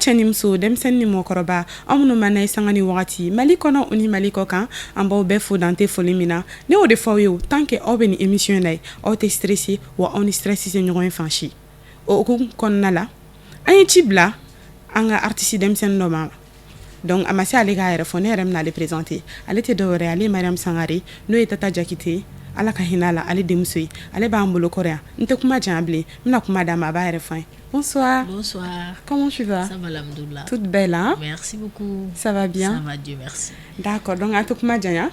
Cɛ ni muso, denmisɛnnin ni mɔgɔkɔrɔba, aw minnu b'an na ye sanga ni wagati Mali kɔnɔ o ni Mali kɔ kan, an b'aw bɛɛ fo dan tɛ foli min na. Ne y'o de fɔ aw ye, tant que aw bɛ nin émission in na ye, aw tɛ stressé wa aw ni stress tɛ ɲɔgɔn ye fan si. O hukumu kɔnɔna la, an ye ci bila an ka artiste denmisɛnnin dɔ ma. Donc a ma se ale k'a yɛrɛ fɔ, ne yɛrɛ bɛna ale présenter. Ale tɛ dɔwɛrɛ ye, ale ye Mariam Sangare, n'o ye Tata Jakite, Ala ka hinɛ a la, ale denmuso ye. Ale b'an bolo kɔrɔ yan. N tɛ kuma janya bilen, n bɛna kuma d'a ma, a b'a yɛrɛ fɔ an ye. Bonsoir. Bonsoir. Comment tu vas? Ça va, alhamdoulilah. Toute belle, hein? Merci beaucoup. Ça va bien? Ça va, Dieu merci. D'accord, donc an tɛ kuma janya.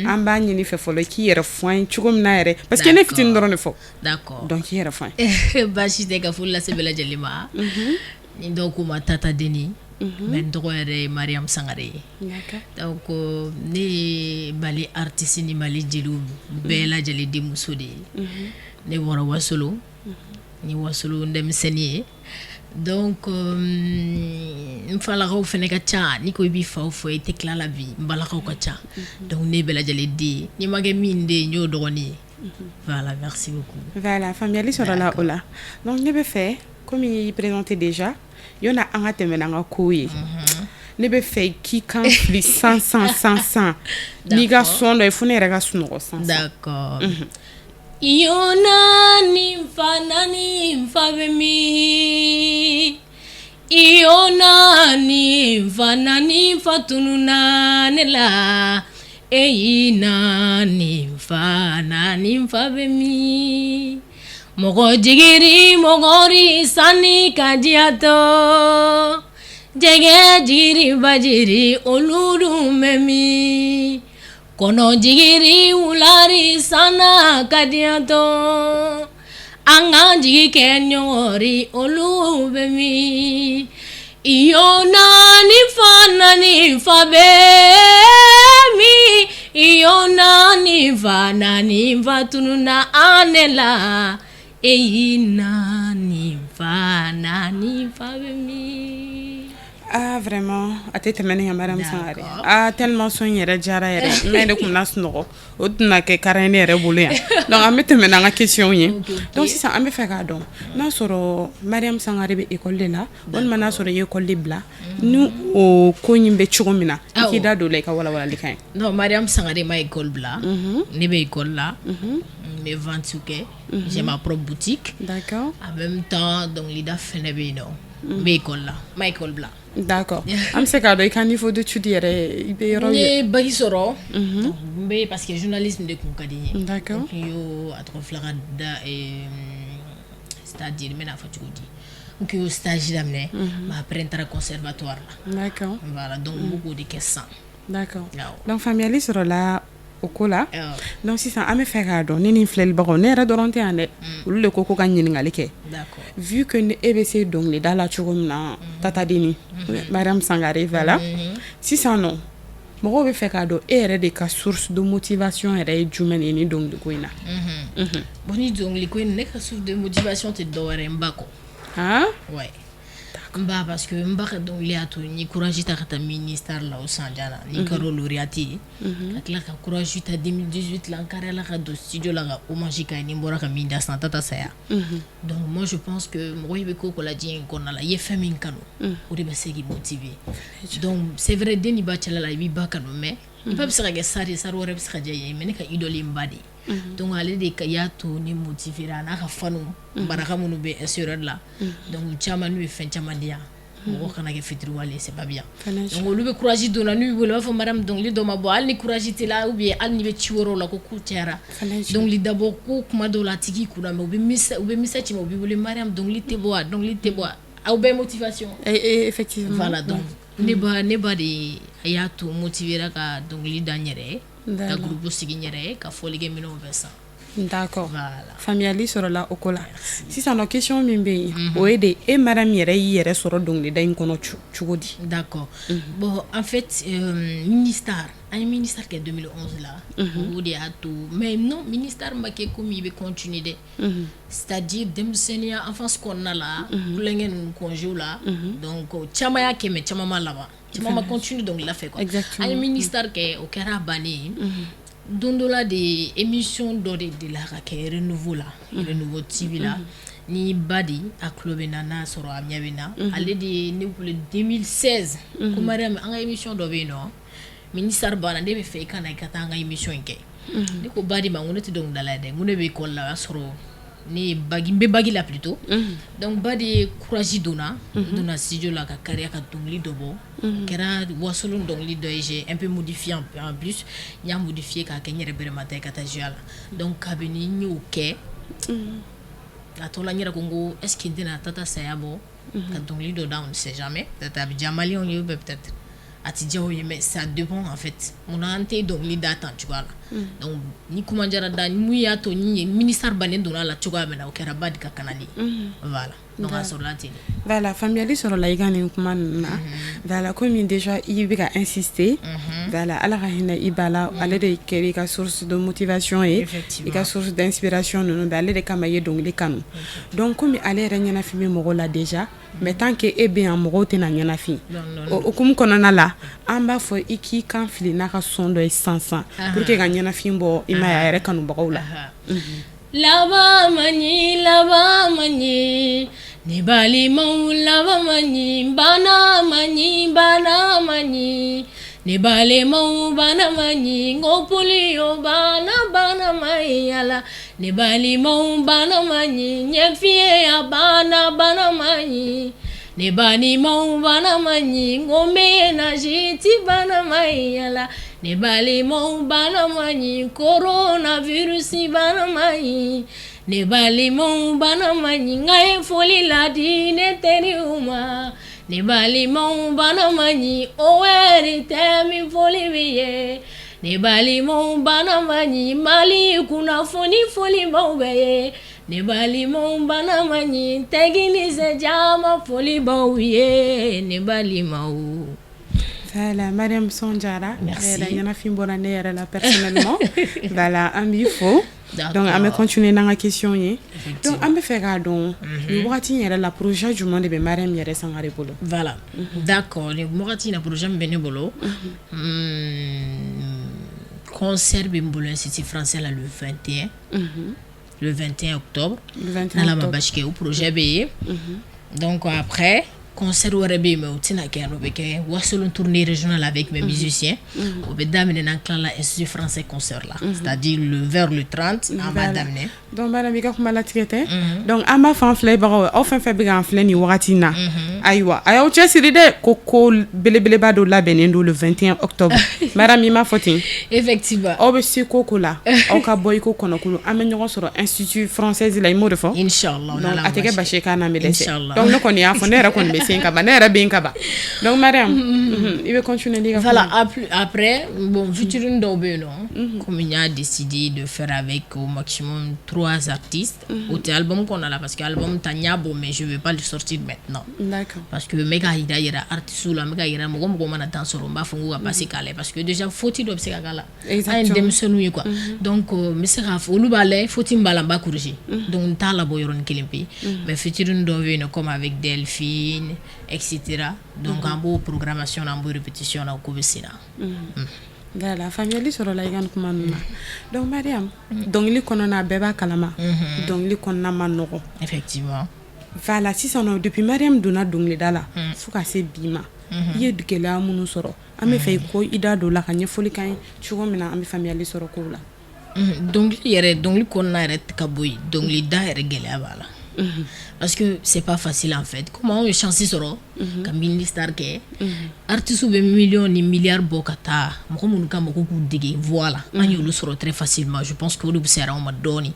An b'a ɲini fɛ fɔlɔ k'i yɛrɛ fɔ an ye cogo min na yɛrɛ, parce que ne fitinin dɔrɔn de fɔ. D'accord. Donc i yɛrɛ fɔ an ye. Baasi tɛ, ka foli lase bɛɛ lajɛlen ma. Ni dɔw k'u ma Tata Deni. Mais n tɔgɔ yɛrɛ ye Mariam Sangare ye. Donc ne ye Mali artiste ni Mali jeliw bɛɛ lajɛlen denmuso de ye. Ne bɔra Wasolo. Ni Wasolo denmisɛnnin ye. Donc n falakaw fɛnɛ ka ca. N'i ko i b'i faw fɔ, i tɛ tila la bi. N balakaw ka ca. Donc ne bɛɛ lajɛlen den ye. N'i ma kɛ min den ye, n y'o dɔgɔnin ye. Voilà, merci beaucoup. Voilà, faamuyali sɔrɔla o la. Donc ne bɛ fɛ, komi i y'i présenté déjà, yɔni an ka tɛmɛ n'an ka kow ye, ne bɛ fɛ k'i kan fili san san san san n'i ka son dɔ ye fo ne yɛrɛ ka sunɔgɔ san san. D'accord. Iyo naani fa naani fa bɛ min? Iyo naani fa naani fa tununna ne la. E y'i naani fa naani fa bɛ min? Mɔgɔ jigiri mɔgɔri sanni ka diya tɔ. Jɛgɛ jigiri bajiri olu dun bɛ min? Kɔnɔ jigiri wulari sanna ka diya tɔ. An k'an jigi kɛ ɲɔgɔnri olu bɛ min? Iyo naani fa naani fa bɛ min? Iyo naani fa naani fa tununna an ne la. E y'i naani fa naani fa bɛ min? Ah, vraiment, a tɛ tɛmɛ nin kan, Mariam Sangare. Ah, tellement son in yɛrɛ diyara yɛrɛ, ne yɛrɛ tun bɛna sunɔgɔ, o tɛna kɛ kara ye ne yɛrɛ bolo yan. Donc an bɛ tɛmɛ n'an ka question ye. Donc sisan an bɛ fɛ k'a dɔn n'a sɔrɔ Mariam Sangare bɛ école de la, walima n'a sɔrɔ i ye école de bila, ni o ko in bɛ cogo min na, i k'i da don o la, i ka walawalali k'an ye. Non, Mariam Sangare ma école bila. Ne bɛ école la. N bɛ vente kɛ. J'ai ma propre boutique. En même temps, dɔnkilida fɛnɛ bɛ yen nɔ. N bɛ école la. N ma école bila. D'accord. An bɛ se k'a dɔn i ka niveau d'étude yɛrɛ, i bɛ yɔrɔ N ye bac sɔrɔ. N bɛ, parce que journalisme de kun ka di n ye. N y'o a tɔgɔ filɛ ka da, c'est-à-dire n bɛna fɔ cogo di? N kun y'o stage daminɛ. Mais après n taara conservatoire la. Voilà, donc n bɛ k'o de kɛ sisan. Awɔ. Donc faamuyali sɔrɔla o ko la. Awɔ. Donc sisan an bɛ fɛ k'a dɔn, ne ni filɛlibagaw, ne yɛrɛ dɔrɔn tɛ yan dɛ, olu de ko ko ka ɲininkali kɛ. Vu que ni e bɛ se dɔnkilida la cogo min na, Tata Deni, Mariam Sangare, voilà. Sisan nɔ, mɔgɔw bɛ fɛ k'a dɔn e yɛrɛ de ka source de motivation yɛrɛ ye jumɛn ye ni dɔnkiliko in na? Bon, ni dɔnkiliko in, ne ka source de motivation tɛ dɔwɛrɛ ye n ba kɔ. Han? Ouais. N ba, parce que n ba ka dɔnkili y'a to n ye courage ta ka taa ministère la o san jan na ni kɛra lauréate ye, ka tila ka courage ta 2018 la, n kariyala ka don studio la ka hommage k'a ye ni n bɔra ka min da sisan, Tata Saya. Donc moi, je pense que mɔgɔ i bɛ ko o ko la diɲɛ in kɔnɔna la, i ye fɛn min kanu, o de bɛ se k'i motiver. Donc c'est vrai, den ni ba cɛla la, i b'i ba kanu, mais i ba bɛ se ka kɛ star ye, star wɛrɛ bɛ se ka diya i ye, mais ne ka idole ye n ba de ye. Donc ale de y'a to ne motiver, a n'a ka fanu baraka minnu bɛ SRL la. Donc caman n'u ye fɛn caman di yan, mɔgɔ kana kɛ fitiriwale, c'est pas bien. Donc olu bɛ courage don na, n'u y'i wele, u b'a fɔ Mariam, dɔnkili dɔ ma bɔ, hali ni courage t'i la, ou bien hali n'i bɛ ci wɛrɛw la, ko cayara, dɔnkili dabɔ ko kuma dɔw la a tigi kunna, mais u bɛ message ci ma, u b'i wele: Mariam, dɔnkili tɛ bɔ wa? Dɔnkili tɛ bɔ wa? Aw bɛɛ motivation. Effectivement. Voilà, donc ne ba de y'a to motiver ka dɔnkili da n yɛrɛ ye, ka groupe sigi n yɛrɛ ye, ka fɔlikɛminɛnw bɛɛ san. D'accord. Voilà. Faamuyali sɔrɔla o ko la. Sisan nɔ, question min bɛ yen, o ye de e Mariam yɛrɛ y'i yɛrɛ sɔrɔ dɔnkilida in kɔnɔ cogo di? D'accord. Bon, en fait, ministère, an ye ministère kɛ 2011 la. O de y'a to, mais non, ministère ma kɛ komi i bɛ continuer dɛ. C'est-à-dire denmisɛnninya, enfance kɔnɔna la, kulonkɛ ninnu, congé la. Donc caman y'a kɛ, mais caman ma laban. Caman ma continuer dɔnkilida fɛ quoi. Exactement. An ye ministère kɛ, o kɛra bannen ye. Don dɔ la de, émission dɔ de delila ka kɛ Renouveau la, Renouveau TV la. Ni ba di a tulo bɛ na, n'a sɔrɔ a ɲɛ bɛ na, ale de ye ne wele 2016 ko Mariam, an ka émission dɔ bɛ yen nɔ, ministère banna, ne bɛ fɛ i ka na, i ka taa an ka émission in kɛ. Ne ko ba di ma, n ko ne tɛ dɔnkilidala ye dɛ, n ko ne bɛ école la, o y'a sɔrɔ ne ye bac, n bɛ bac la plutôt. Donc ba de ye courage donna n donna studio la ka kariya ka dɔnkili dɔ bɔ. O kɛra wasolon dɔnkili dɔ ye, j'ai un peu modifié, en plus n y'a modifié k'a kɛ n yɛrɛ bɛrɛmata ye ka taa jouer a la. Donc kabini n y'o kɛ, a tɔ la n yɛrɛ ko, n ko est ce que n tɛna Tata saya bɔ ka dɔnkili dɔ da, on ne sait jamais, peut-être a bɛ diya maliyɛnw ye ou bien peut-être a tɛ diya u ye, mais ça dépend en fait. Munna an tɛ dɔnkili da tan cogoya la? Donc ni kuma jara da, mun y'a to ni ye ministère bannen donna a la cogoya min na, o kɛra ba di ka kanali, voilà. Donc a sɔrɔla ten de. Voilà, faamuyali sɔrɔla i ka nin kuma ninnu na. Voilà, komi déjà i bɛ ka insister, voilà, Ala ka hinɛ i ba la, ale de kɛra i ka source de motivation ye, i ka source d'inspiration ninnu bɛɛ, ale de kama i ye dɔnkili kanu. Donc komi ale yɛrɛ ɲɛnafin bɛ mɔgɔw la déjà, mais tant que e bɛ yan, mɔgɔw tɛna ɲɛnafin. O hukumu kɔnɔna la, an b'a fɔ i k'i kan fili n'a ka son dɔ ye sisan sisan pour que ka ɲɛnafin bɔ i ma ye a yɛrɛ kanubagaw la. Laban man ɲi, laban man ɲi, ne balimaw, laban man ɲi, bana man ɲi, bana man ɲi, ne balimaw, bana man ɲi, n ko polio bana, bana man ɲi yala, ne balimaw, bana man ɲi, ɲɛfiyɛ bana, bana man ɲi, ne balimaw, bana man ɲi, n ko méningite bana man ɲi yala, ne balimaw, bana man ɲi, coronavirus bana man ɲi, ne balimaw, bana man ɲi, n ka ye foli ladi ne teriw ma, ne balimaw, bana man ɲi, o wɛrɛ tɛ min foli bɛ ye, ne balimaw, bana man ɲi, Mali kunnafoni foli b'aw bɛɛ ye, ne balimaw, bana man ɲi, technicien caman foli b'aw ye, ne balimaw. Voilà, Mariam son jara. Merci. Yɛrɛ ɲɛnafin bɔra ne yɛrɛ la personnellement. Voilà, an b'i fo. Donc an bɛ continuer n'an ka question ye. Donc an bɛ fɛ k'a dɔn nin wagati in yɛrɛ la, projet jumɛn de bɛ Mariam yɛrɛ Sangare bolo? Voilà, d'accord, nin wagati in na, projet min bɛ ne bolo, concert bɛ n bolo Institut français la le 21, le 21 octobre. Le 21 n'Ala ma octobre. basi kɛ, o projet bɛ yen. Donc après, concert wɛrɛ bɛ yen, mais o tɛna kɛ yan nɔ, o bɛ kɛ Wasolon, tournée régionale avec mes musiciens. O bɛ daminɛ n'an tilala Institut français concert la, c'est-à-dire le vers le 30 an b'a daminɛ. Donc Mariam, i ka kuma latigɛ tɛ. Donc an b'a fɔ an filɛbagaw ye, aw fɛn fɛn bɛ k'an filɛ nin wagati in na, ayiwa, a y'aw cɛsiri dɛ, ko ko belebeleba dɔ labɛnnen don le 21 octobre. Mariam, i m'a fɔ ten? Effectivement. Aw bɛ se ko ko la, aw ka bɔ i ko kɔnɔkulu, an bɛ ɲɔgɔn sɔrɔ Institut français la, i m'o de fɔ? Inchallah. Donc a tɛ kɛ basi ye k'a n'an bɛ dɛsɛ. Inchallah. Donc ne kɔni y'a fɔ, ne yɛrɛ kɔni bɛ se ka ban, ne yɛrɛ bɛ yen ka ban. Donc Mariam, i bɛ continuer n'i ka Voilà, kuma. Après, bon, featuring dɔw bɛ yen nɔ, comme n y'a décidé de faire avec au maximum trois artistes, o tɛ album kɔnɔna la, parce que album ta n y'a bɔ, mais je vais pas le sortir maintenant. Parce que n bɛ k'a yira yira artistes la, n bɛ ka yira mɔgɔ mɔgɔ mana temps sɔrɔ, n b'a fɔ n ko ka passer k'a lajɛ, parce que déjà faute dɔ bɛ se ka k'a la. An ye denmisɛnninw ye quoi. Donc n bɛ se k'a fɔ olu b'a lajɛ, faute min b'a la, n b'a corriger. Donc n t'a labɔ yɔrɔnin kelen pe. Mais featuring dɔw bɛ yen nɔ, comme avec Delphine, etc. Donc an b'o programmation na, an b'o répétition na, o ko bɛ sen na. Voilà, faamuyali sɔrɔla i ka nin kuma ninnu na. Donc Mariam, dɔnkili kɔnɔna, a bɛɛ b'a kalama, dɔnkili kɔnɔna ma nɔgɔn. Effectivement. Voilà, sisan nɔ, depuis Mariam donna dɔnkilida la fo ka se bi ma, i ye gɛlɛya minnu sɔrɔ, an bɛ fɛ i ko i da don o la ka ɲɛfɔli k'an ye cogo min na an bɛ faamuyali sɔrɔ kow la. Dɔnkili yɛrɛ, dɔnkili kɔnɔna yɛrɛ ka bɔ yen, dɔnkilida yɛrɛ gɛlɛya b'a la. Parce que c'est pas facile en fait. Comme anw ye chance sɔrɔ ka mini star kɛ, artistes bɛ millions ni milliards bɔ ka taa mɔgɔ minnu ka mɔgɔw k'u dege voix la, an y'olu sɔrɔ très facilement. Je pense que olu bɛ se anw ma dɔɔni.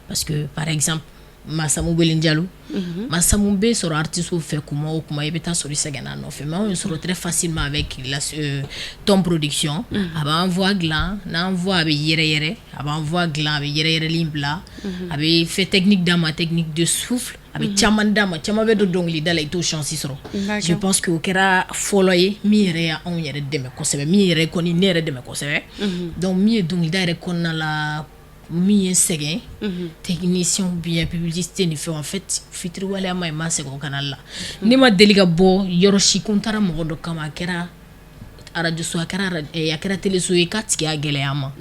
Parce que par exemple, Masamu Belen Jalo, Masamu bɛ sɔrɔ artistes fɛ kuma o kuma, i bɛ taa sɔrɔ i sɛgɛnna a nɔfɛ. Mais anw ye sɔrɔ très facilement avec la Tom Production. A b'an voix dilan, n'an voix a bɛ yɛrɛ yɛrɛ, a b'an voix dilan, a bɛ yɛrɛ yɛrɛli bila, a bɛ fait technique d'a ma, technique de souffle, a bɛ caman d'a ma, caman bɛ don dɔnkilida la, i t'o chance sɔrɔ. Je pense que o kɛra fɔlɔ ye min yɛrɛ y'anw yɛrɛ dɛmɛ kosɛbɛ, min yɛrɛ kɔni ne yɛrɛ dɛmɛ kosɛbɛ. Donc min ye dɔnkilida yɛrɛ kɔnɔna la, min ye n sɛgɛn, technicien bien, publicité ni fɛnw, en fait fitiriwaleya ma ye, n ma sɛgɛn o canal la. Ne ma deli ka bɔ yɔrɔ si ko n taara mɔgɔ dɔ kama, a kɛra arajo so, a kɛra télé so ye, k'a tigi y'a gɛlɛya ma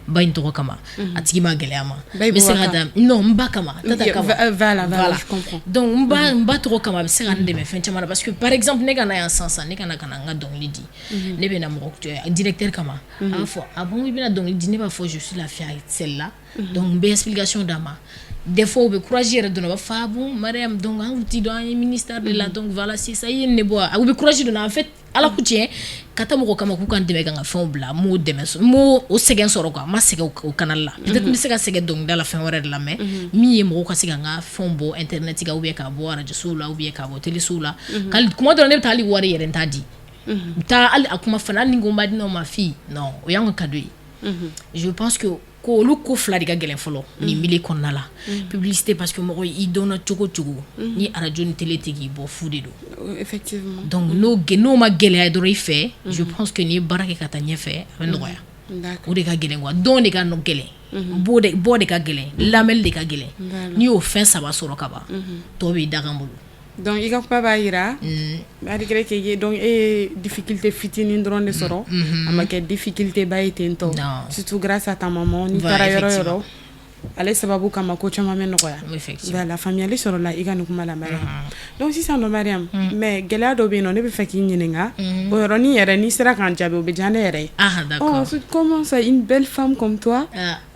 ba in tɔgɔ kama, a tigi ma gɛlɛya ma. N bɛ se ka taa, non, n ba kama, tata kama. Voilà, je comprends. Donc n ba tɔgɔ kama, a bɛ se ka n dɛmɛ fɛn caman na, parce que par exemple ne ka na yan sisan, ne ka na ka na n ka dɔnkili di, ne bɛ na mɔgɔ directeur kama, a b'a fɔ: "Ah bon, i bɛna dɔnkili di?" Ne b'a fɔ: "Je suis la fille à celle-là." Donc n bɛ explication d'a ma. Des fois u bɛ courage yɛrɛ dɔn, u b'a fɔ: "Ah bon, Mariam, donc an t'i dɔn, an ye ministère de la, donc voilà, c'est ça, i ye ne bɔ." U bɛ courage don. En fait, ala ko tiɲɛ, ka taa mɔgɔ kama k'u ka n dɛmɛ ka n ka fɛnw bila, n m'o dɛmɛ, n m'o o sɛgɛn sɔrɔ quoi. N ma sɛgɛn o canal la. Peut-être n bɛ se ka sɛgɛn dɔnkilida la, fɛn wɛrɛ de la, mais min ye mɔgɔw ka se ka n ka fɛnw bɔ internet kan, ou bien k'a bɔ radio sow la, ou bien k'a bɔ télé sow la, k'ali kuma dɔ la ne bɛ taa hali wari yɛrɛ n t'a di, n taa hali a kuma fana, hali ni ko n b'a di, non, ma fille, non, o y'anw ka cadeau ye. Je pense que ko olu ko fila de ka gɛlɛn fɔlɔ nin milieu kɔnɔna la: publicité, parce que mɔgɔ i dɔnna cogo cogo, ni radio ni télé tɛ k'i bɔ, fu de don. Effectivement. Donc n'o ma gɛlɛya dɔrɔn i fɛ, je pense que n'i ye baara kɛ ka taa ɲɛfɛ, a bɛ nɔgɔya. O de ka gɛlɛn quoi, dɔn de ka gɛlɛn, bɔ de ka gɛlɛn, lamɛnli de ka gɛlɛn. N'i y'o fɛn saba sɔrɔ ka ban, tɔ b'i dagan bolo. Donc i ka kuma b'a jira, malgré que ye, donc e ye difficulté fitinin dɔrɔn de sɔrɔ, a ma kɛ difficulté ba ye ten tɔ, surtout grâce à ta maman. N'i taara yɔrɔ yɔrɔ, ale sababu kama, ko caman bɛ nɔgɔya. Voilà, faamuyali sɔrɔla i ka nin kuma la, Mariam. Donc sisan nɔ, Mariam, mais gɛlɛya dɔ bɛ yen nɔ, ne bɛ fɛ k'i ɲininka o yɔrɔnin yɛrɛ. N'i sera k'an jaabi, o bɛ diya ne yɛrɛ ye. Ah, d'accord. Oh, comment ça, une belle femme comme toi?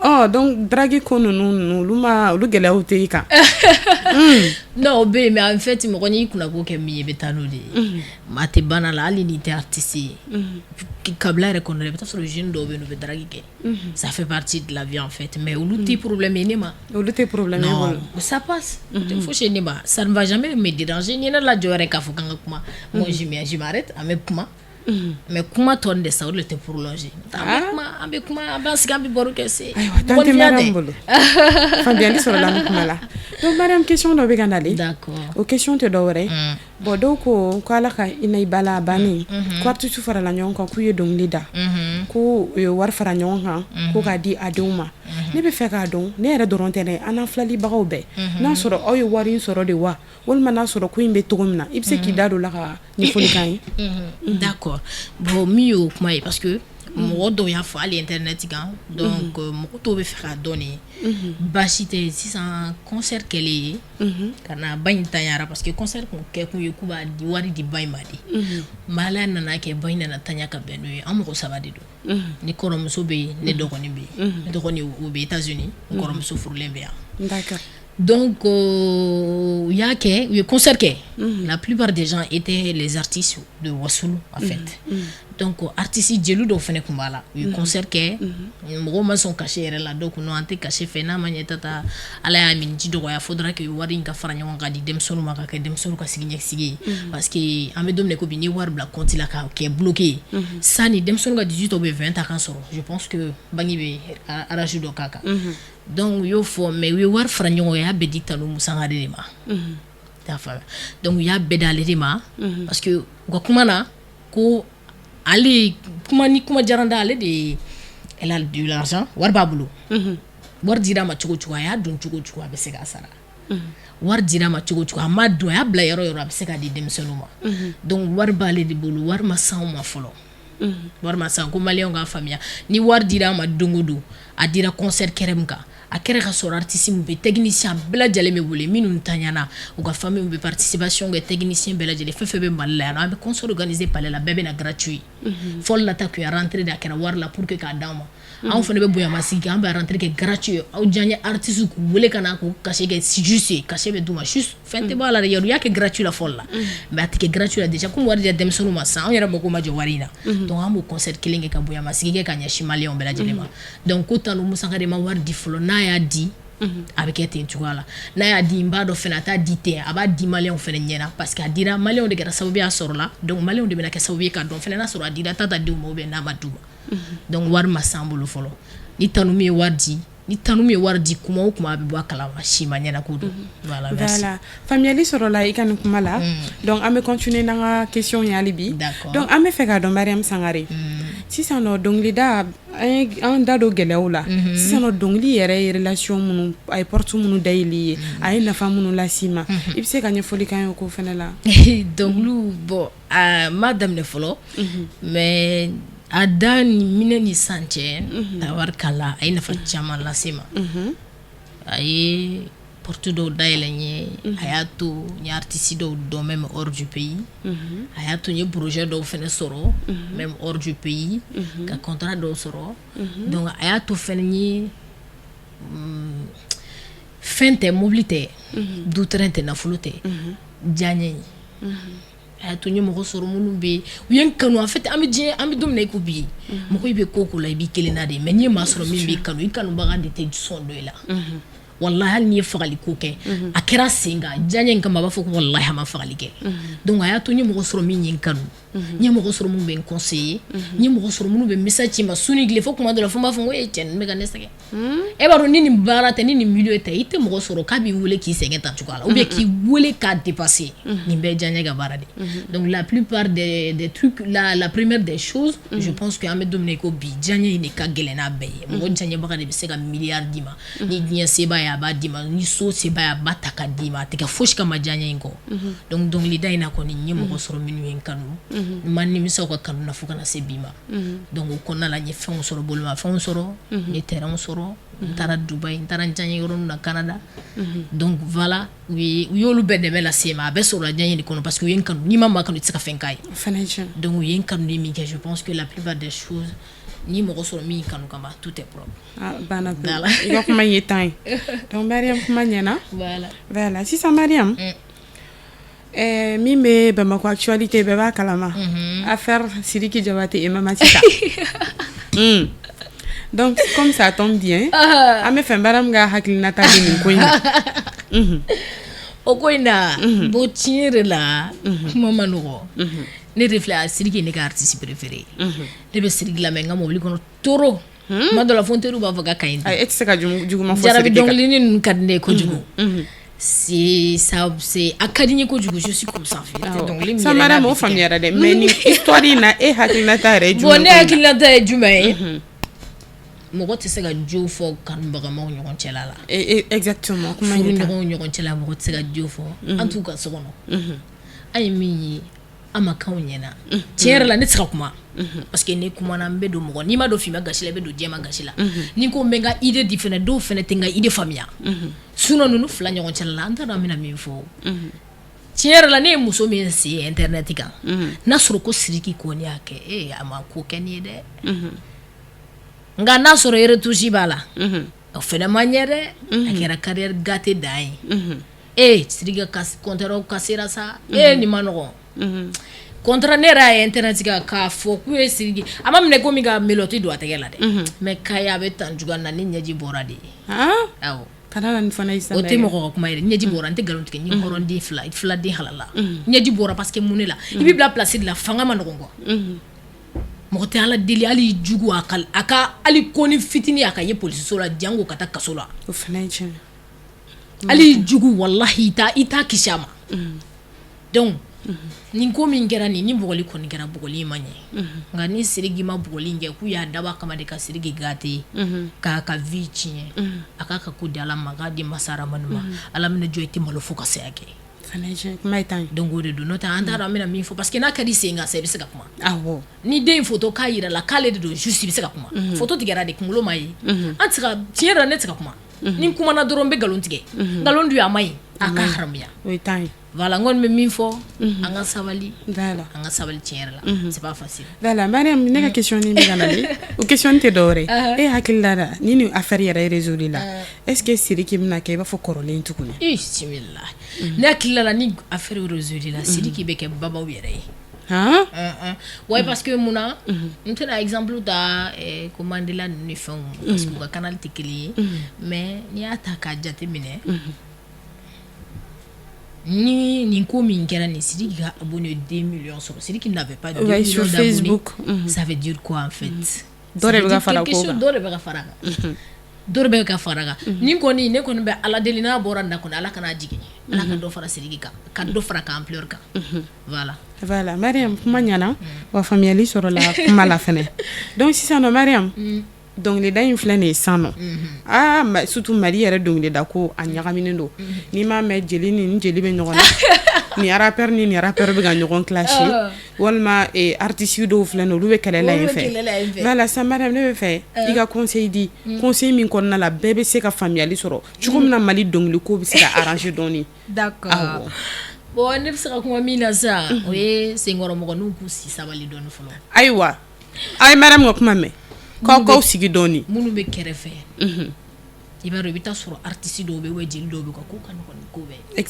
Oh, donc drague ko ninnu, olu ma, olu gɛlɛyaw tɛ i kan? Non, o bɛ yen, mais en fait mɔgɔ n'i kunnako kɛ min ye, i bɛ taa n'o de ye. A tɛ banna la, hali n'i tɛ artiste ye, kabila yɛrɛ kɔnɔna la, i bɛ taa sɔrɔ jeune dɔw bɛ yen, u bɛ drague kɛ, ça fait partie de la vie en fait, mais olu tɛ problème ye ne ma. Olu tɛ problème ye bolo. Non, ça passe, tɛ fosi ye ne ma, ça ne va jamais me déranger. Ni ne lajɔ yɛrɛ k'a fɔ k'an ka kuma, moi je m'arrête, an bɛ kuma, mais kuma tɔ de sa, o de tɛ prolonger. An bɛ kuma, an bɛ kuma, an b'an sigi, an bɛ baro kɛ se. Ayiwa, tante Mariam bolo, faamuyali sɔrɔla nin kuma la. Donc Mariam, question dɔ bɛ ka nalen. D'accord. O question tɛ dɔwɛrɛ ye. Bon, dɔw ko ala ka hinɛ i ba la, a bannen ko artiste farala ɲɔgɔn kan k'u ye dɔnkili da, ko u ye wari fara ɲɔgɔn kan ko k'a di a denw ma. Ne bɛ fɛ k'a dɔn, ne yɛrɛ dɔrɔn tɛ dɛ, an n'an filɛlibagaw bɛɛ, n'a sɔrɔ aw ye wari in sɔrɔ de wa, walima n'a sɔrɔ ko in bɛ cogo min na, i bɛ se k'i da don o la ka ɲɛfɔli k'an ye? D'accord. Bon, min y'o kuma ye, parce que mɔgɔ dɔw y'a fɔ hali internet kan, donc mɔgɔ dɔw bɛ fɛ k'a dɔn de. Baasi tɛ. Sisan concert kɛlen ye ka na, ba in tanyara, parce que concert kun kɛ kun ye k'u b'a di wari di ba in ma de. Mais ala nana kɛ, ba in nana tanya ka bɛn n'o ye. An mɔgɔ saba de don: ne kɔrɔmuso bɛ yen, ne dɔgɔnin bɛ yen. Ne dɔgɔnin o bɛ États-Unis, n kɔrɔmuso furulen bɛ yan. Donc u y'a kɛ, u ye concert kɛ. La plupart des gens étaient les artistes de Wassoulou en fait. Donc artistes jeli dɔw fɛnɛ tun b'a la. U ye concert kɛ, mɔgɔw ma sɔn cachet yɛrɛ la. Dɔw ko non, an tɛ cachet fɛ, n'a ma ɲɛ tata ala y'a min ji dɔgɔya, faudra que wari in ka fara ɲɔgɔn kan di denmisɛnninw ma, ka kɛ denmisɛnninw ka sigi ɲɛsigi ye, parce que an bɛ don min na ko bi, n'i ye wari bila compte la k'a kɛ bloqué ye, sani denmisɛnninw ka 18 ou bien 20 ta kan sɔrɔ, je pense que banque bɛ arrange dɔ k'a kan. Donc u y'o fɔ, mais u ye wari fara ɲɔgɔn kan, u y'a bɛɛ di Tanu Sangare de ma. I y'a faamuya? Donc u y'a bɛɛ d'ale de ma, parce que u ka kuma na ko ale kuma ni kuma diyara n da, ale de, elle a de l'argent, wari b'a bolo. Wari dira a ma cogo cogo, a y'a dun cogo cogo, a bɛ se k'a sara. Wari dira a ma cogo cogo, a ma dun, a y'a bila yɔrɔ yɔrɔ, a bɛ se k'a di denmisɛnninw ma. Donc wari b'ale de bolo, wari ma s'anw ma fɔlɔ, wari ma san. Ko maliyɛnw k'a faamuya, ni wari dira a ma don o don, a dira concert kɛrɛ min kan, a kɛra ka sɔrɔ artiste min bɛ, technicien bɛɛ lajɛlen bɛ wele, minnu tanyana, u ka famille bɛ participation kɛ, technicien bɛɛ lajɛlen, fɛn fɛn bɛ Mali la yan nɔ. An bɛ concert organiser palais la, bɛɛ bɛ na gratuit. Fɔlɔ la ta tun ye rentrée de, a kɛra wari la pour que k'a d'anw ma. Anw fana bɛ bonyamasigi kɛ, an bɛ rentrée kɛ gratuit. Aw diyaɲɛ artiste k'u wele ka na k'u cachet kɛ juste, cachet bɛ d'u ma juste, fɛn tɛ bɔ a la dɛ. U y'a kɛ gratuit la fɔlɔ la, mais a tɛ kɛ gratuit la déjà, komi wari dira denmisɛnninw ma sisan, anw yɛrɛ mako ma jɔ wari in na. Donc an b'o concert kelen kɛ ka bonyamasigi kɛ ka ɲɛsin maliyɛnw bɛɛ lajɛlen ma. Donc ko Tanu Musa de ma wari di fɔlɔ, n'a y'a di, a bɛ kɛ ten cogoya la. N'a y'a di, n b'a dɔn fɛnɛ a t'a di ten, a b'a di maliyɛnw fɛnɛ ɲɛna, parce que a dira maliyɛnw de kɛra sababu ye a sɔrɔ la. Donc maliyɛnw de bɛna kɛ sababu ye k'a dɔn fɛnɛ n'a sɔrɔ a dira tata denw ma ou bien n'a ma d'u ma. Donc wari ma s'an bolo fɔlɔ. Ni Tanu min ye wari di, ni Tanu min ye wari di, kuma o kuma a bɛ bɔ a kalama, si ma ɲɛna ko don. Voilà, merci. Voilà, faamuyali sɔrɔla i ka nin kuma la. Donc an bɛ continuer n'an ka question ye hali bi. D'accord. Donc an bɛ fɛ k'a dɔn, Mariam Sangare, sisan. Sisan nɔ dɔnkilida, an ye an da don gɛlɛyaw la. Sisan nɔ, dɔnkili yɛrɛ ye relation minnu, a ye porte minnu dayɛlɛ i ye, a ye nafa minnu las'i ma, i bɛ se ka ɲɛfɔli k'an ye o ko fana la? Dɔnkiliw, bon, a ma daminɛ fɔlɔ, mais a da ni minɛ ni san cɛ, tabarikala, a ye nafa caman lase ma. A ye porte dɔw dayɛlɛ n ye, a y'a to n ye artiste dɔw dɔn même hors du pays, a y'a to n ye projet dɔw fana sɔrɔ même hors du pays, ka contrat dɔw sɔrɔ. Donc a y'a to fana n ye fɛn tɛ, mobili tɛ, du terrain tɛ, nafolo tɛ, diyaɲɛ ye. A y'a to n ye mɔgɔ sɔrɔ minnu bɛ yen, u ye n kanu. En fait, an bɛ diɲɛ, an bɛ don min na i ko bi, mɔgɔ i bɛ ko o ko la, i b'i kelen na de, mais n'i ye maa sɔrɔ min b'i kanu, i kanubaga de tɛ sɔn dɔ i la. Walahi, hali n'i ye fagali ko kɛ, a kɛra sen kan diyaɲɛ in kama, a b'a fɔ ko walahi a ma fagali kɛ. Donc a y'a to n ye mɔgɔ sɔrɔ min ye n kanu, n ye mɔgɔ sɔrɔ minnu bɛ n conseiller, n ye mɔgɔ sɔrɔ minnu bɛ message ci n ma su ni tile, fo kuma dɔ la fo n b'a fɔ n ko e cɛ, ninnu bɛ ka ne sɛgɛn. E b'a dɔn, ni nin baara tɛ, ni nin milieu tɛ, i tɛ mɔgɔ sɔrɔ k'a b'i wele k'i sɛgɛn tan cogoya la, ou bien k'i wele k'a dépasser. Nin bɛɛ ye diyaɲɛ ka baara de. Donc la plupart des trucs, la première des choses, je pense que an bɛ don min na i ko bi, diyaɲɛ in de ka gɛlɛn n'a bɛɛ ye. Mɔgɔ diyaɲɛbaga de bɛ se ka miliyari d'i ma. Ni diɲɛ seba ye, a b'a d'i ma. Ni so seba ye, a b'a ta k'a d'i ma. A tɛ kɛ fosi kama diyaɲɛ in kɔ. Donc dɔnkilida in na kɔni, n ye mɔgɔ sɔrɔ minnu ye n kanu, n ma nimisa u ka kanu na fo ka na se bi ma. Donc o kɔnɔna la, n ye fɛnw sɔrɔ, bolimafɛnw sɔrɔ, n ye terrainw sɔrɔ, n taara Dubaï, n taara n diyaɲɛ yɔrɔ na Canada. Donc voilà, u ye u y'olu bɛɛ dɛmɛ lase n ma. A bɛɛ sɔrɔla diyaɲɛ de kɔnɔ, parce que u ye n kanu. N'i ma maa kanu, i tɛ se ka fɛn k'a ye. O fana ye tiɲɛ. Donc u ye n kanu ni min kɛ, je pense que la plupart des choses, ni mɔgɔ sɔrɔ min kanu kama, tout est propre. Ah, banna pewu. Voilà. I ka kuma in ye tan ye. Donc Mariam, kuma ɲɛna. Voilà. Voilà, sisan Mariam, min bɛ Bamakɔ actualité, bɛɛ b'a kalama, affaire Sidiki Diabaté et Mama Sita. Donc comme ça tombe bien, an bɛ fɛ Mariam ka hakilinata di nin ko in na. O ko in na, bon, tiɲɛ yɛrɛ la, kuma ma nɔgɔ. Ne de filɛ, a Sidiki ye ne ka artiste préféré ye. Ne bɛ Sidiki lamɛn n ka mobili kɔnɔ trop. Kuma dɔ la, fo n teriw b'a fɔ k'a ka ɲi. Ayi, e tɛ se ka juguman fɔ jarabi Sidiki kan. Dɔnkilinin ninnu ka di ne ye kojugu. C'est ça, c'est a ka di n ye kojugu, je suis comme ça en fait. Dɔnkili min Sa yɛrɛ n'a Mariam, bɛ o tigɛ. faamuyara dɛ, mais nin histoire in na, e hakilinata yɛrɛ ye Bon, jumɛn ne ko in na? Hakilinata ye jumɛn ye? Mɔgɔ tɛ se ka jo fɔ kanubagamaw ɲɔgɔn cɛla la. Exactement, kuma in ye tan. Furuɲɔgɔnw ɲɔgɔn cɛla, mɔgɔ tɛ se ka jo fɔ. An t'u ka so kɔnɔ. An ye min ye, an ma k'anw ɲɛna. Tiɲɛ yɛrɛ la, ne tɛ se ka kuma, parce que ne kumana, n bɛ don mɔgɔ, n'i ma don finma gasi la, i bɛ don jɛma gasi la. Ni ko n bɛ n ka idée di fɛnɛ, dɔw fɛnɛ tɛ n ka idée faamuya. Sinon ninnu fila ɲɔgɔn cɛla la, an t'a dɔn an bɛna min fɔ. Tiɲɛ yɛrɛ la, ne ye muso min sen ye internet kan, n'a sɔrɔ ko Sidiki kɔni y'a kɛ, ee, a ma ko kɛ nin ye dɛ. Nka n'a sɔrɔ retouche b'a la, o fɛnɛ ma ɲɛ dɛ. A kɛra carrière gâtée dan ye. Ee, Sidiki ka contrat kasera sa. Ee, nin ma nɔgɔn. Contrat, ne yɛrɛ y'a ye internet kan k'a fɔ k'u ye Sidiki, a ma minɛ komi ka menottes don a tɛgɛ la dɛ, mais k'a ye a bɛ tan cogoya min na, ne ɲɛji bɔra de. Han? Awɔ. Kana na nin fana ye sisan O tɛ dɛ. Mɔgɔ ka kuma yɛrɛ, ɲɛji bɔra. N tɛ nkalon tigɛ, n ye hɔrɔnden fila fila den halala, ɲɛji bɔra, parce que mun de la, i b'i bila place de la, fanga ma nɔgɔn quoi. Mɔgɔ tɛ Ala deli, hali jugu, a ka hali kɔni fitinin a ka ye polisiso la, jango ka taa kaso la. O fana ye tiɲɛ ye. Hali jugu, walahi, i t'a kisi a ma. Donc nin ko min kɛra nin ni bugɔli kɔni kɛra, bugɔli in ma ɲɛ. Nka ni Sidiki ma bugɔli in kɛ, k'u y'a dabɔ a kama de ka Sidiki gâter, k'a ka vie tiɲɛ, a k'a ka ko di Ala ma, k'a di masa Ramani ma. Ala minɛ jɔ, i tɛ malo fo ka saya kɛ. Fana ye tiɲɛ ye, kuma ye tan ye. Donc o de don, n'o tɛ an t'a dɔn an bɛna min fɔ, parce que n'a ka di sen kan sa, i bɛ se ka kuma. Awɔ. Ni den in photo k'a yira la k'ale de don juste, i bɛ se ka kuma. Photo tigɛra de, kunkolo ma ye. An tɛ se ka, tiɲɛ yɛrɛ la, ne tɛ se ka kuma. Ni n kumana dɔrɔn, n bɛ nkalon tigɛ. Nkalon dun, a ma ɲi, a ka haramuya. O ye tan ye. Voilà, n kɔni bɛ min fɔ, an ka sabali. Voilà. An ka sabali, tiɲɛ yɛrɛ la, c'est pas facile. Voilà, Mariam, ne ka question ni bɛ ka na de, o question tɛ dɔwɛrɛ ye. E hakili la la, ni nin affaire yɛrɛ résolu la, est ce que Sidiki bɛna kɛ i b'a fɔ kɔrɔlen tuguni? Ih, bismillah, ne hakili la, ni affaire résolu la, Sidiki bɛ kɛ babaw yɛrɛ ye. Han? Ouais, parce que mun na, n tɛna exemple ta ko Mandela ninnu ni fɛnw, parce que u ka canal tɛ kelen ye, mais n'i y'a ta k'a jate minɛ, ni nin ko min kɛra nin, Sidiki ka abonné 2 millions sɔrɔ, Sidiki n'avait pas 2 Ouais, millions sur d'abonnés. Facebook. Ça veut dire quoi en fait? Dɔ de bɛ ka fara ko kan. Dɔ de bɛ ka fara a kan. Dɔ bɛ ka fara kan. Ni kɔni, ne kɔni bɛ Ala deli, n'a bɔra na kɔni, Ala kana jigin, Ala ka dɔ fara Sidiki kan, ka dɔ fara ka ampleur kan, voilà. Voilà Mariam, kuma ɲɛna wa, faamuyali sɔrɔla kuma la fɛnɛ. Donc sisan nɔ Mariam, dɔnkilida in filɛ nin ye sisan nɔ, aa, surtout Mali yɛrɛ dɔnkilida ko a ɲagaminen don. N'i m'a mɛn, jeli ni ni jeli bɛ ɲɔgɔn na, ni rappeur ni ni rappeur bɛ ka ɲɔgɔn clasher, walima artiste dɔw filɛ nin ye, olu bɛ kɛlɛ la yen fɛ. Voilà, sisan Mariam, ne bɛ fɛ i ka conseil di, conseil min kɔnɔna la bɛɛ bɛ se ka faamuyali sɔrɔ cogo min na Mali dɔnkili ko bɛ se ka arranger dɔɔni. D'accord, bon, ne bɛ se ka kuma min na sisan, o ye senkɔrɔmɔgɔninw k'u si sabali dɔɔni fɔlɔ. Ayiwa, a ye Mariam ka kuma mɛn, k'aw k'aw sigi dɔɔni. Minnu bɛ kɛrɛfɛ, i b'a dɔn, i bɛ taa sɔrɔ artiste dɔw bɛ yen, jeli dɔw bɛ yen, ko ka nɔgɔn ni ko bɛɛ ye.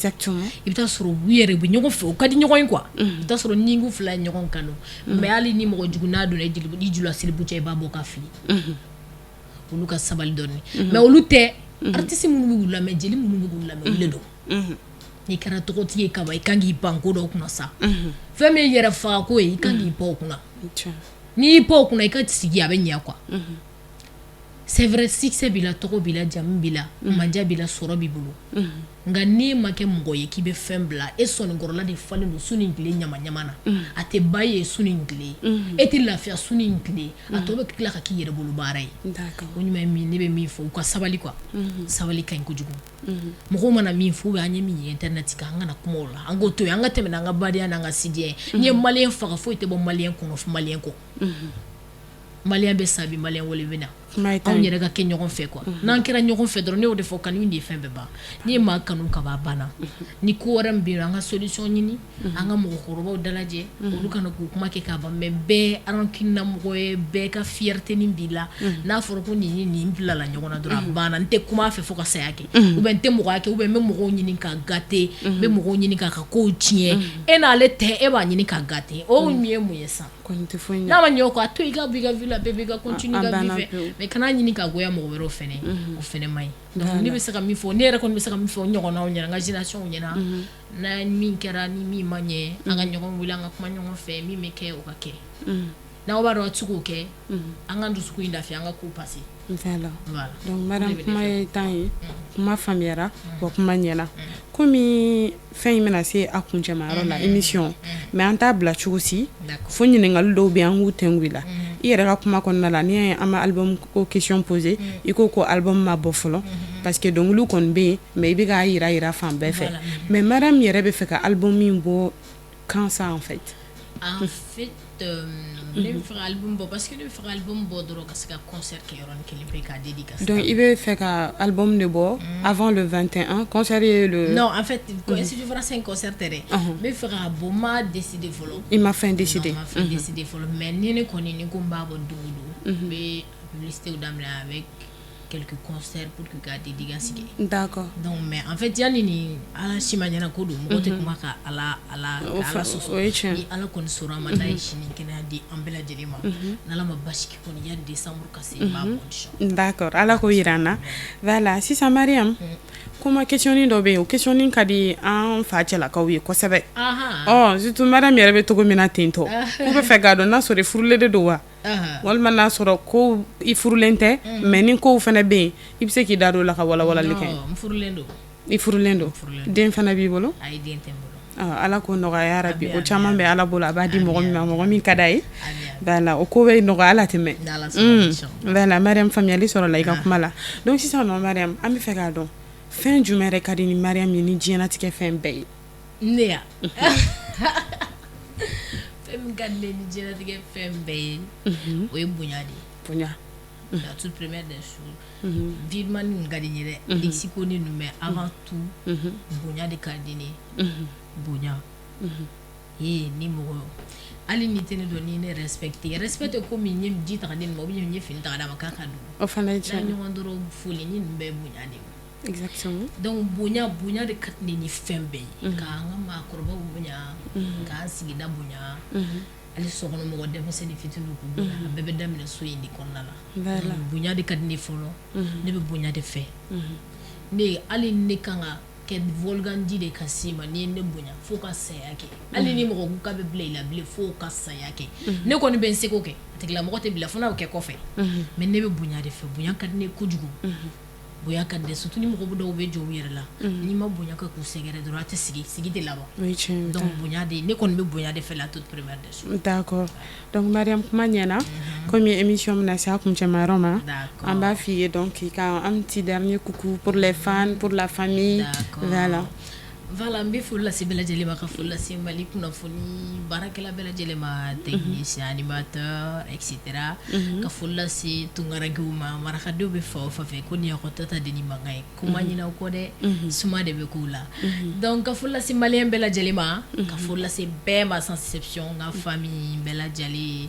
I bɛ taa sɔrɔ u yɛrɛ u bɛ ɲɔgɔn fɛ, u ka di ɲɔgɔn ye quoi. I bɛ taa sɔrɔ ni ko fila ye ɲɔgɔn kanu, mais hali ni mɔgɔ jugu n'a donna i jula selibu cɛ, i b'a bɔ ka fili. Olu ka sabali dɔɔni. Mais olu tɛ artiste minnu bɛ k'u lamɛn, jeli minnu bɛ k'u lamɛn, olu de don. N'i kɛra tɔgɔtigi ye kaban, i kan k'i ban ko dɔw kunna sa. Fɛn min ye yɛrɛ faga ko ye, i kan k'i pan o kunna. N'i y'i pan o kunna, i ka sigi a bɛ ɲɛ quoi. C'est vrai, succès b'i la, tɔgɔ b'i la, jamu b'i la, manja b'i la, sɔrɔ b'i bolo, nka n'e ma kɛ mɔgɔ ye k'i bɛ fɛn bila e sɔnnikɔrɔla de falen don su ni tile ɲama ɲama na, a tɛ ba ye su ni tile, e tɛ lafiya su ni tile, a tɔ bɛ tila ka k'i yɛrɛ bolo baara ye. O ɲuman ye min, ne bɛ min fɔ, u ka sabali quoi. Sabali ka ɲi kojugu. Mɔgɔw mana min fɔ, ou bien an ye min ye internet kan, an kana kuma o la, an k'o to yen, an ka tɛmɛ n'an ka badenya n'an ka sidiya ye. N'i ye malien faga, foyi tɛ bɔ malien kɔnɔ malien kɔ. Malien bɛ sa bi, malien wele bɛ na. Anw yɛrɛ ka kɛ ɲɔgɔn fɛ quoi. N'an kɛra ɲɔgɔn fɛ dɔrɔn, ne y'o de fɔ, kanu de ye fɛn bɛɛ ban. N'i ye maa kanu ka ban, a banna. Ni ko wɛrɛ min bɛ yen, an ka solution ɲini, an ka mɔgɔkɔrɔbaw dalajɛ, olu kana k'u kuma kɛ k'a ban. Mais bɛɛ rancune na mɔgɔ ye, bɛɛ ka fierté nin b'i la. N'a fɔra ko nin ni nin bilala ɲɔgɔn na dɔrɔn, a banna, n tɛ kuma a fɛ fo ka saya kɛ, ou bien n tɛ mɔgɔya kɛ, ou bien n bɛ mɔgɔw ɲini k'a gâter, n bɛ mɔgɔw ɲini k'a ka kow tiɲɛ. E n'ale tɛ, e b'a ɲini k'a gâter, o min ye mun ye sisan? N'a ma ɲɛ o kɔ, a to i ka bɔ i ka vie la, bɛɛ b'i ka continuer i ka vie fɛ, mais kana ɲini ka goya mɔgɔ wɛrɛw fɛnɛ, o fɛnɛ man ɲi. Donc ne bɛ se ka min fɔ, ne yɛrɛ kɔni bɛ se ka min fɔ n ɲɔgɔnnaw ɲɛna, n ka génération ɲɛna, n'a min kɛra ni min ma ɲɛ, an ka ɲɔgɔn wele, an ka kuma ɲɔgɔn fɛ, min bɛ kɛ, o ka kɛ. N'aw b'a dɔn a tɛ se k'o kɛ, an ka dusukun in lafiya, an ka ko passer. Voilà. Donc Mariam, kuma ye tan ye, kuma faamuyara wa, kuma ɲɛna. Komi fɛn in bɛna se a kuncɛma yɔrɔ la, émission, mais an t'a bila cogo si fo ɲininkali dɔw bɛ yen, an k'u tɛngu i la. I yɛrɛ ka kuma kɔnɔna la, n'i y'a ye an ma album ko question poser, i ko ko album ma bɔ fɔlɔ, parce que dɔnkiliw kɔni bɛ yen, mais i bɛ k'a yira yira fan bɛɛ fɛ. Mais Mariam yɛrɛ bɛ fɛ ka album min bɔ quand ça, en fait? En fait, ne bɛ fɛ ka album bɔ parce que ne bɛ fɛ ka album bɔ dɔrɔn ka se ka concert kɛ yɔrɔnin kelen pe k'a dédicace. Donc i bɛ fɛ ka album de bɔ avant le 21, concert ye le Non, en fait, Institut français concert tɛ dɛ. N bɛ fɛ ka bɔ, n ma décider fɔlɔ. I ma fɛn décider? Non, n ma fɛn décider fɔlɔ, mais ni ne kɔni ni ko n b'a bɔ don o don, n bɛ publicité daminɛ avec quelques concerts pour que ka dédicace kɛ. Donc mais en fait, yanni ni Ala si ma ɲɛna ko don, mɔgɔ tɛ kuma ka Ala Ala ka Ala sɔsɔ. O ye tiɲɛ. Ni Ala kɔni sɔnna a ma, n'a ye sini kɛnɛya di an bɛɛ lajɛlen ma, n'Ala ma basi kɛ kɔni, yanni décembre ka se, n b'a bɔ inchallah. D'accord, Ala k'o yira an na. Voilà, sisan Mariam, kuma question dɔ bɛ yen, o question ka di an fa cɛlakaw ye kosɛbɛ. Ɔ, surtout Mariam yɛrɛ bɛ cogo min na ten tɔ, k'u bɛ fɛ k'a dɔn n'a sɔrɔ i furulen de don wa, walima n'a sɔrɔ ko i furulen tɛ, mais ni kow fana bɛ yen, i bɛ se k'i da don o la ka walawalali kɛ. Non, n furulen don. I furulen don? Den fana b'i bolo? Ayi, den tɛ n bolo. Ala k'o nɔgɔya yarabi. O caman bɛ Ala bolo, a b'a di mɔgɔ min ma, mɔgɔ min ka d'a ye. Voilà, o ko bɛ nɔgɔya ala tɛmɛ. Voilà Mariam, faamuyali sɔrɔla i ka kuma la. Donc sisan nɔ Mariam, an bɛ fɛ k'a dɔn fɛn jumɛn yɛrɛ ka di ni Mariam ye ni diɲɛlatigɛ fɛn bɛɛ ye? Ne ya, fɛn min ka di ne ni diɲɛlatigɛ fɛn bɛɛ ye, o ye bonya de ye. Bonya. La toute première des choses, virement ninnu ka di n ye dɛ, lexico ni ninnu, mais avant tout, bonya de ka di ne ye. Bonya ee, ni mɔgɔ, hali ni tɛ ne dɔn, ni ne respecté, respect tɛ komi n ye ji ta ka di nin ma, ou bien n ye fini ta ka d'a ma k'a ka don. O fana ye tiɲɛ. N'an ɲɔgɔn dɔrɔn foli ni ninnu bɛɛ ye bonya de ye. Donc bonya, bonya de ka di ne ni fɛn bɛɛ ye, k'an ka maakɔrɔbaw bonya, k'an sigida bonya, hali sokɔnɔmɔgɔ, denmisɛnnin fitininw k'u bonya. A bɛɛ bɛ daminɛ so in de kɔnɔna la. Donc bonya de ka di ne fɔlɔ, ne bɛ bonya de fɛ. Ne hali ne kan ka kɛ volgan ji de ka se ma. N'i ye ne bonya, fo ka saya kɛ. Hali ni mɔgɔ ko k'a bɛ bila i la bilen, fo ka saya kɛ, ne kɔni bɛ n seko kɛ, a tigilamɔgɔ tɛ bila fo n'a bɛ kɛ kɔfɛ. Mais ne bɛ bonya de fɛ. Bonya ka di ne kojugu, bonya ka di, surtout ni mɔgɔ dɔw bɛ jɔ u yɛrɛ la. N'i ma bonya kɛ k'u sɛgɛrɛ dɔrɔn, a tɛ sigi, sigi tɛ laban. Donc bonya de, ne kɔni bɛ bonya de fɛ, la toute première des choses. D'accord. Donc Mariam, kuma ɲɛna. Comme émission bɛna se a kuncɛma yɔrɔ ma, an b'a f'i ye donc i ka un petit dernier coucou pour les fans, pour la famille. Voilà. Voilà, n bɛ foli lase bɛɛ lajɛlen ma, ka foli lase Mali kunnafoni baarakɛla bɛɛ lajɛlen ma, technicien, animateur, etc. Ka foli lase tunkarankew ma, marakadenw bɛ fan o fan fɛ, ko nin y'aw ka tata den ni mankan ye, ko ma ɲinɛ aw kɔ dɛ, suma de bɛ k'u la. Donc ka foli lase malien bɛɛ lajɛlen ma, ka foli lase bɛɛ ma sans exception, n ka famille bɛɛ lajɛlen,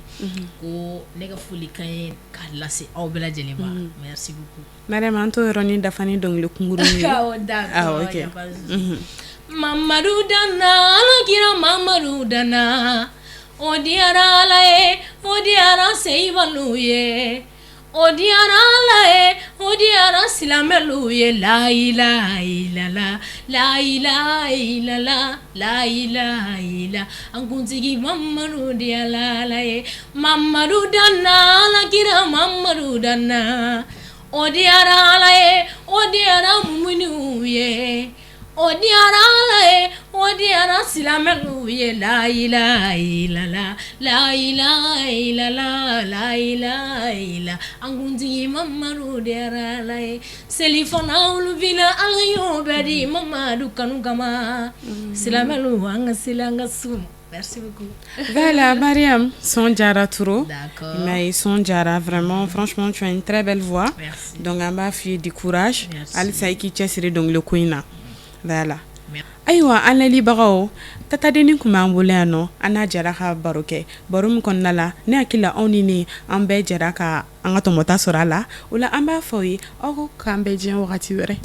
ko ne ka folikan ye k'a lase aw bɛɛ lajɛlen ma. Merci beaucoup. Mariam, an t'o yɔrɔnin dafa ni dɔnkili kunkurunin ye. Awɔ, d'accord. Ah, ok. Y a pas de souci. Mamadu danna, Alakira Mamadu danna, o diyara Ala ye, o diyara seyibalu ye, o diyara Ala ye, o diyara silamɛlu ye. La ilaha illallah, la ilaha illallah, la ilaha illa, an kuntigi Mamadu diyara Ala ye. Mamadu danna, Alakira Mamadu danna, o diyara Ala ye, o diyara muminiw ye, o diyara Ala ye, o diyara silamɛlu ye. La ilaha illallah, la ilaha illallah, la ilaha illa, an kuntigi Mamadu diyara Ala ye. Selifana olufina, Ala y'o bɛɛ di Mamadu kanu kama. Silamɛlu, an ka seli, an ka sun. Merci beaucoup. Voilà, Mariam, son diyara trop. D'accord. Mais son diyara vraiment, franchement, tu as une très belle voix. Merci. Donc an b'a f'i ye du courage. Merci. Halisa i k'i cɛsiri dɔnkili ko in na. Voilà. Merci. Ayiwa, an layɛlibagaw, tatadenni tun b'an bolo yan nɔ, an n'a jɛra ka baro kɛ. Baro min kɔnɔna la, ne hakili la, aw ni ne, an bɛɛ jɛra ka an ka tɔmɔta sɔrɔ a la. O la, an b'a fɔ aw ye, aw ko k'an bɛɛ diɲɛ wagati wɛrɛ.